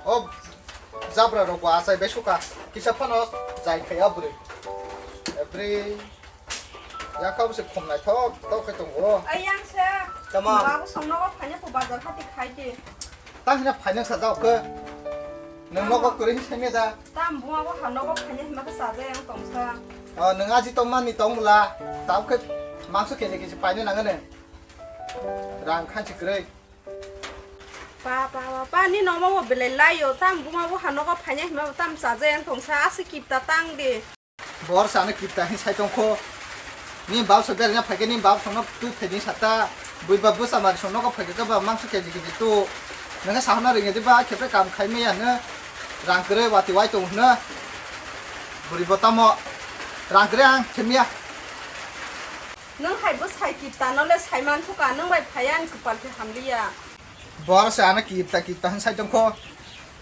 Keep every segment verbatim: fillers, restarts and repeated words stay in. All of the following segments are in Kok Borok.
O jabra rok bo achai bai suka. Kisa phano jai khai o bwrwi. Bwrwi yakha bwswk khum naithok tok khe tongo. Ai yang se. Tamo. Babu song nogo phaina ko bazar hati khai di. Tang hina phaina sa jao khe. Nang nogo kwrwi sai me da. Tam buma bo ha nogo phaina hima khe sa jai ang tong sa. O nang aji tong mani tong bwla. Tao khe mangso kg kg paina nang ne. Rang khanchi kwrwi. Pa, pa, pa, pa, ni nomo bo belai laio, tam buma bo ha nogo phaina hima bo tam chajai ang tongsa, ase kipta tang di. Bor sa no kipta hin sai tongkho. Ni bab so berna phaikhe ni bab songno tu pheni sata. Bui ba bwsa mari song nogo phaikhe ba mangso kg kg tu. Nang sahna ringe di ba khepre kam khai me ya no. Rang kwrwi wati wai tong hwno. Buri bo tamo. Rang kwrwi ang khemya. Nwng hai bwsai kipta no le sai man thuka, nwng bai phai ani kwpal khe hamliya. Bor se ano kipta kipta hin sai tongkho.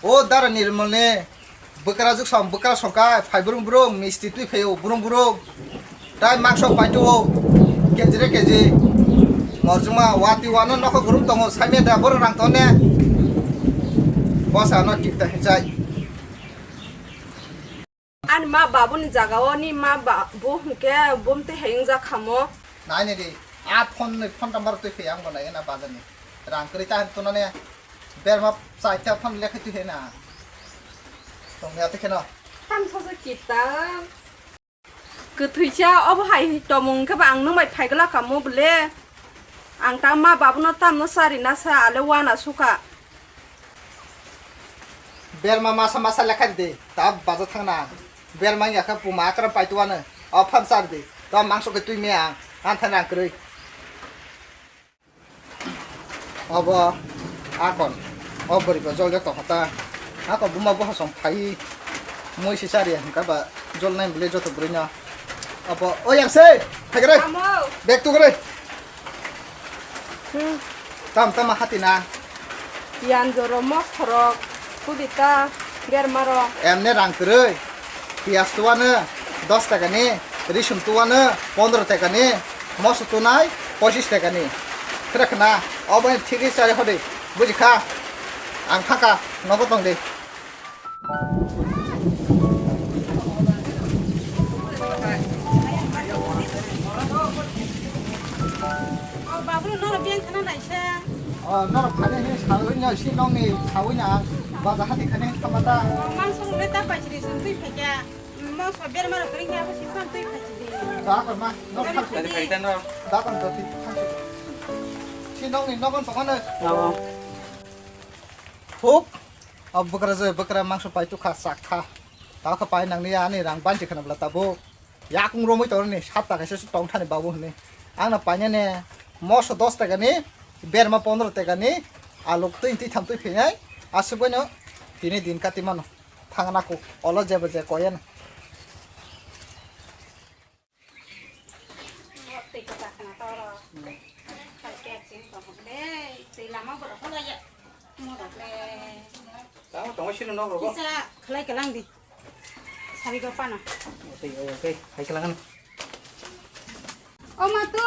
O dara Nirmal ni bwkra juk sam bwkra songkai phai brum brum misti twi phaio brum brum. Tai mangso paito o kg re kg. Morjuma wati wano nokho gurum tongo sai me da boro rang tone. Bor se ano kipta hin sai. Ani ma babuni jaga o ni ma ba-, bo hwnkhe bomtwi hai wngjak khamo. Naini di, a phone ni phone number twi phi ang bo nai na bazar ni. Rang kwrwi ta tuna ne. Berma chai ta phone lekha twi na. Tong ya te kheno. Tam sa sa kita. Kwthwisa obo hai tomung khe ba ang nwng bai phai gla kamo bole. Ang ta ma babuno tamno sari na sa ale wana suka. Berma masa masa lekha di, ta baja thangna. Berma ya kha puma akra paituano. O phan sar di. To mangso ke tui me ang. An than rang krui. Obo akon. O bwrwi bo jol jak tong kha ta. Akon buma bo hasong phai. Mui si sari hingka ba jol nai bole joto bwrwi no. Obo o yang se. Thagre. Amo. Bek tu gre. Hmm. Tam tama hati na. Yan joro mosthorok, kudita, bermarok. Emne rang kwrwi. Piyas tuwano dos taka ni, risum tuwano pondro taka ni, moso tunai pochis taka ni. Khre khna, obo thik ri chari hodi. Buji kha. Ang thaka, nogo tong di. O babu, norok biyang khana naisa. O, norok khani hini sawi no, si nongni sawi na, baja hati khani hini khamata. O, mangso rok le ta paisri sum twi phaikya. Moso berma rok kring ya, si sam twi phaikya. Da kon ma, nok thang. Tadi kaitan no. Da kon to ti thang. Si nongni nogon tongano. Huk. O bwkra je bwkra mangso pai tukha chak kha. Tao kha pai nangni ani rang banchi khana bwla tabuk. Yakung romwi tongni sat taka se tong thani babu hwnwi. Angno painani moso dos taka ni, berma pondro taka ni, aluk twi twi tham twi phinai. Aswk baino tini din kati mano. Thangna kuk olo jebo je koyana. Twi kwchak khna toro. Hai kek chini tongkha le, twi lama borok hwnlaiya. Morok le. Tamo tongo sino nok rogo. Kisa khlai kwlang di. Sari go pana. Tei, tei, tei, hai kwlang ano. O matu.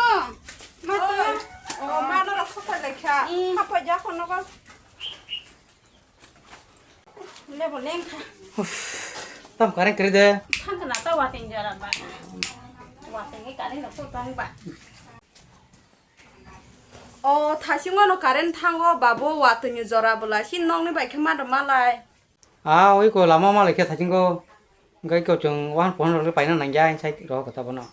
Matu. Oi. O mano rok sopai laikha. Mm. Hapai ja kono go. Lebo lengkha. Uff, tam current kwrwi de. Thangkha na ta watwi jora ba. Watwi ni current no tong ba. O thasingo no current thango babo watwi ni jora bwla si nokni bai khe ma do malai. A oi ko lama malai khe thasingo. Gai ko chwng wan pohon rok le paina nangya inside ro kota bono.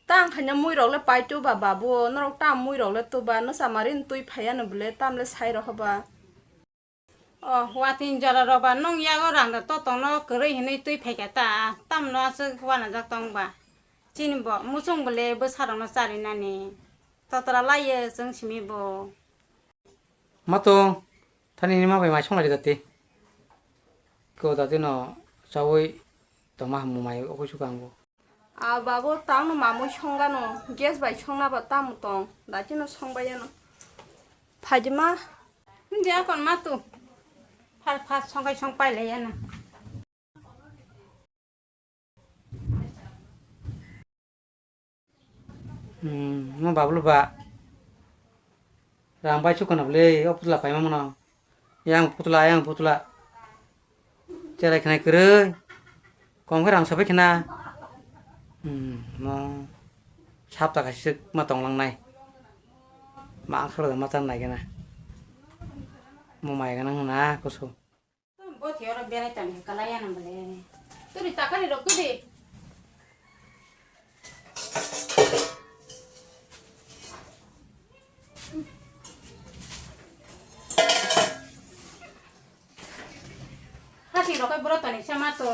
Tang khaina mui rok le paito ba babu, norok tam mui rok le tuba, no samari twi phaiya no bwle, tam le sai rok ba. O, watwi jora rok ba nong yago rang da to tongno kwrwi hinwi twi phaikha ta, tam no aswk wanajak tong ba. Chini bo muchung bwle bwsa rok no charinani. Totra laiyo chwng simi bo. Mato, thani ni ma bai mai song lai dati. Ko dati no chawi toma hamu mai okoi suka ang bo. A babo tangno mamui songano, gas bai songna ba tamo tong, dati no songbai yano. Phaidi ma. Dia kon ma tu. Phar phar songkai song pai lai yana. Hmm, mo bablu ba. Rang bai chukana bwle, o putla paima mano. Yang putla, yang putla. Cherai khnai kwrwi. Kom khe rang sabai khna. Hmm, mo sapta kaisik ma tonglangnai. Ma ang soro ma chan nai gana. Mo mai gana na kusu. Bo thi oro berai tang kalai ya nang bale. Turi takari rok tudi. Hasi rok kai boro tani sama to.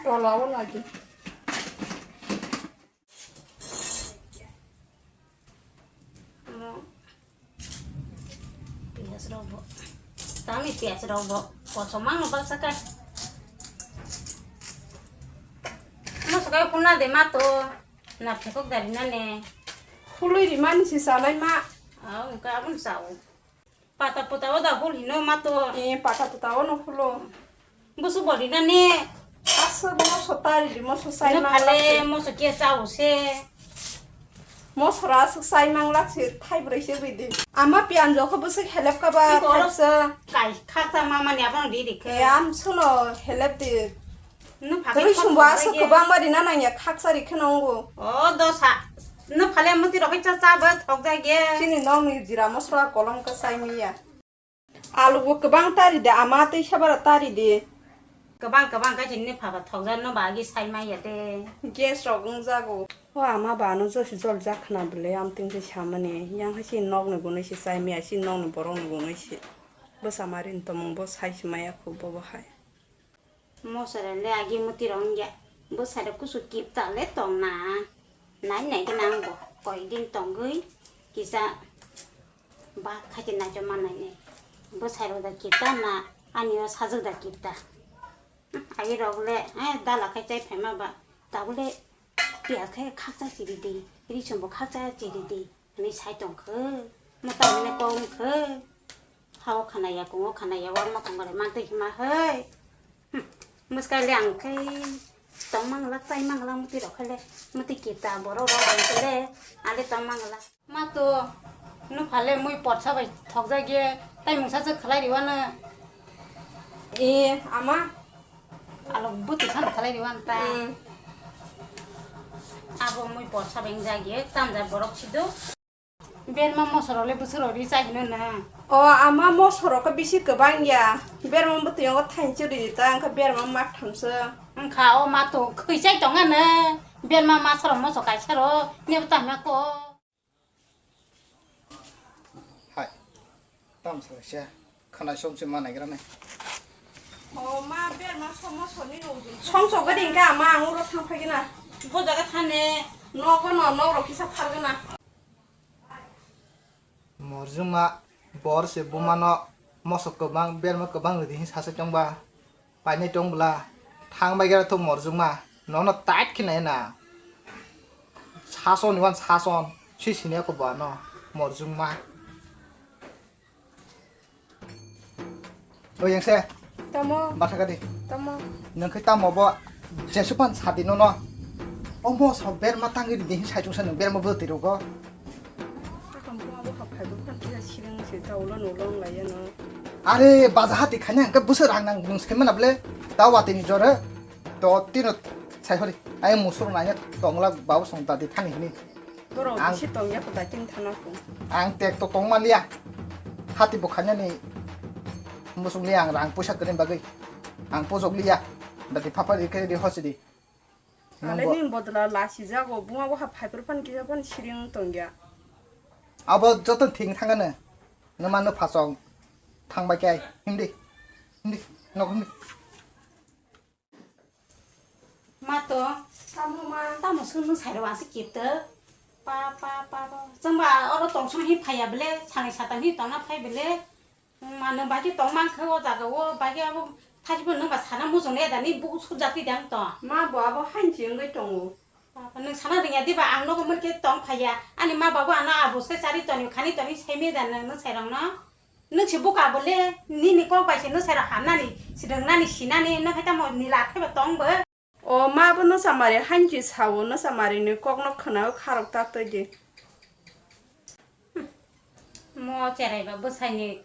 Tola o lagi. Piyaj rok bo. Tangni piyaj rok bo. Kosom ang baksa kai. Mo sakai khuna de ma to. Na phekok dari na ne. Khului rimani si sanai ma. Ah, ungka abun sao. Pata puta o da hul hino ma to. E pata puta o no hulo. Busu bori na ne. Asa moso tari di moso sai. No ma phale lakse. Moso ke sao se. Moso ra asuk sai mang lakse thai bwrwi se bidi. Ama pianjo kho busu helep ka ba. Iko oro thaisa. Kai khaksa mama ni abang di di khe. E am suno helep di. Nung phakhe twi sumbo aswk kwbangma rina nangya khaksa ri kheno wngo. O dosa. Nung phale muti rokhe cha cha bo thok jagye. Chini nokni jira mosla kolom kwchai miya. Alu bo kwbang tari de ama tei sabara tari de. Kwbang kwbang khe chini pha ba thok jak no ba agi sai maya de. Gas rok wng jago. O ama ba ano josi jol jak khna bwle amtwng se samani. Yang hai chini nokni gunui se chai miya chini nokni borok ni gunui se. Bwsa mari ni tomong bo sai se maya khu bo bo hai. Mosora le agi muti rok wngya. Bwsai rok kusu kipta le tong na. Nai nai gana ang bo koi din tongwi kisa ba khaite naichoma nai nai. Bwsai rok da kipta na ani o sajwk da kipta. Agi rok le eh dala khai chai phaima ba tabuk le piyaj khai khakcha chiri di. Ri chumbo khakcha chiri di. Hwnwi sai tong khe, mwtai hwnwi kok wng khe, ha-o khana ya, kung-o khana ya, uanma tong khe mantwi hima hai. Hm, mwskai le ang khe tong mang glak, tai mang glak, mwtwi rok khe le, mwtwi kipta borok rok ang khe le, ang le tong mang glak. Ma to, nupha le mui porsa bai thok jak ye, tai mungsa se khlai ri uanw. E, ama. Alo bwtwi khano khlai ri uanw ta. Hmm. Abo mui porsa bai wng jak ye, tamjak borok si do. Berma mosorok le bwswk rok ri chai hino na? O ama mosorok khe bisi kwbang ya. Berma bwtwi wngo thanchi ri ta, wngkha berma mak thamsa. Wngkha o ma to khwi chai tong ano. Berma ma sorok moso kaisa ro. Nebo tamo ko. Hai. Tam sa se. Khana som se ma nai gra nai. O ma berma som moso ni rong. Song so gadi ka ma ang ro thang phai gina. Bo jaga thane. Nogo no nok rok kisa phar gina. Morjwngma bor se bumano moso kwbang berma kwbang rwdi hin sacha tongba painai tong bwla thang bai gra thung morjwngma nono tight khe nai na sason wan sason si sini ko bano morjwngma. O yang se. Tamo. Batha gadi. Tamo. Nang khai tamo bo jesu pan sadi no no. Omo so berma tangi di hin sai chung sa nang berma bo tiro go. Akam bo abo hap khai bo kan kisa siring se ta ulo no long lai ya no. Are baja hati khanya ka busa rang nang nung se mana ble. Ta wati ni jore. To tino sai hori. Ai musur nanya tongla babu song tadi thani hini. Borok ang bisi tongya kho dating thana kho. Ang tek to tongma liya. Hati bo khainani musuk liya ang rang puisa kwrwini bagwi. Ang pojok liya. Dati phapha ri khe ri hosi di. Ale nini bodla lasi jago, buma bo ha phaiphru phan kisa phan siring tongya. Abo joto thing thangano. Numa no phasong. Thangbai kai. Hindi. Hindi. Nok hindi. Ma to. Tamo ma. Tamo sung nung sai rok aswk kip to. Pa, pa, pa, pa. Chwng ba oro tong song hi phaiya bele, sanai satan hi tongna phai bele. Ma nung bai khe tong mang khe o jaga o, bai khe abo thaibo nung ba sana mujung le dani bu sujati dang to. Ma bo abo hanchi wngwi tongo. Pa, pa, nung sana ringya diba ang nogo mun khe tong phaiya. Ani ma babu ano abo se chari toni khani toni sai me dan nung sai rok no. Nwng se buka bo le, nini kok bai se nwng sai rok hamnani, swrwngnani, sinani, nwng hai tamo nila khaiba tong bo. O ma bo nwng samari hanchi sao, nwng samari ni kok no khwnao kharok ta twi di. Mo cherai ba bwsai ni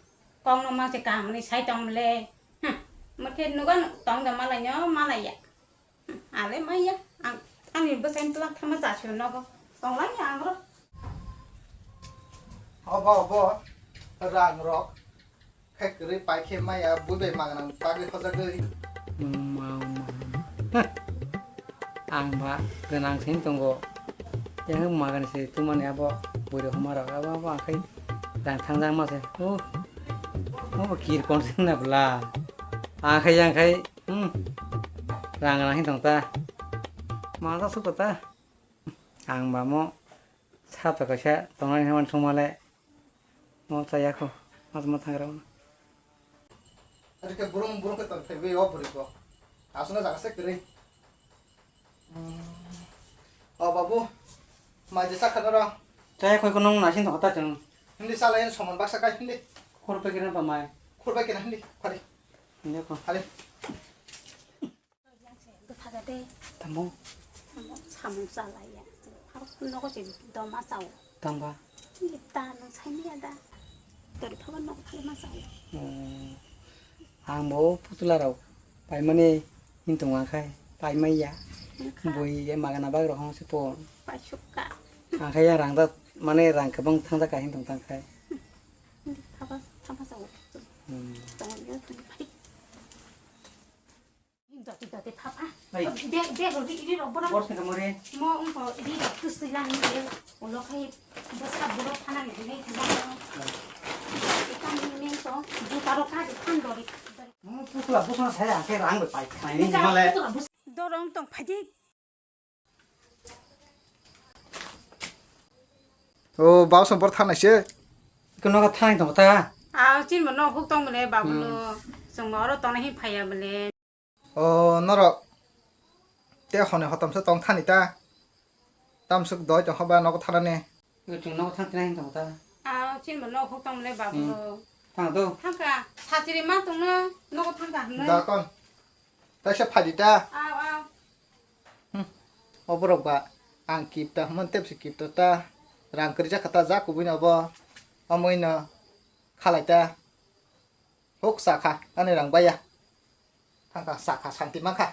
Kok no ma se kaham ni sai tong le. Hm, mo khe nugan tong da malai no malai ya. Hm, ale mai ya. Ang ani bwsai twlak thama cha sio nogo. Tong lai ya ang ro. Obo, obo. Rang rok. Khe kwrwi pai khe maya bui bai mangnang bagwi hojagwi. Mau, mau. Ang ba gwnang sini tongo. Yang magan se tumani abo bui rok huma rok abo, abo ang khai rang thangjak ma se. Oh. Mo kir kon sing na bla. Ang khai yang khai. Hmm. Rang rang hin tong ta. Ma ta su ta. Ang ba mo sapa kaisa tongnai hwnmani thwngmale mo chaya kho, ma tongma thangrok. Ari khe burum burum khe tong phaiwi o bwrwi bo. Aswkno jaga se kwrwi. O babu, mai je sakha noro. Chaya khoi kono naising tongkha ta chwng. Hindi salai soman baksa kai hindi. Khur pai kena pa mai. Khur pai kena hindi, khari. Hindi ko. Khari. Tamo? Tamo samung chalaiya. Pharo nogo se doma chao. Tamba? Ta nung saini ada. Tori phaba nogo phai ma chao. Oh. Ang bo putula rok paimani hintung ang khai paimaiya. Bui ye magana bag rok hong se pon. Paisukka. Ang khai ya rang da mane rang kebang thang da ka hintung tang khai. Phaba phaba chao. Hmm. Tamo yo tong phai. Doti doti thapa. Hai. Bag bag rodi iri rok bono. Bor sini mori. Mo ungko iri rok kusui lang ni iri. Ulo khai bwsa buro phana ni iri. Ikan ni men to juta rok ka di phan dori. Hmm, putla bwsa saya ke rang bai pai khai ni male. Dorong tong phadi. O, bau song bor thanai se. Ko nogo thang tong ta. A, chin mo no huk tong bole babu lo. Song mo oro tong hin phaya bole. O, norok te hone hotom se tong thani ta. Tam suk doi tong hoba nogo thanani. Ko chung nogo thang thang tong ta. A, chin mo no huk tong bole babu lo. Thang do. Thangka, satiri ma tong no nogo thangka hne. Da kon. Taisa phadi ta. Aw, aw. Hmm. Oborok ba ang kipta hwnmani tebsi kipta ta. Rang kwrwi jakha ta ja kubui no bo. Omoino khalai ta. Huk sakha ani rang baya. Thangkha sakha santi mankha.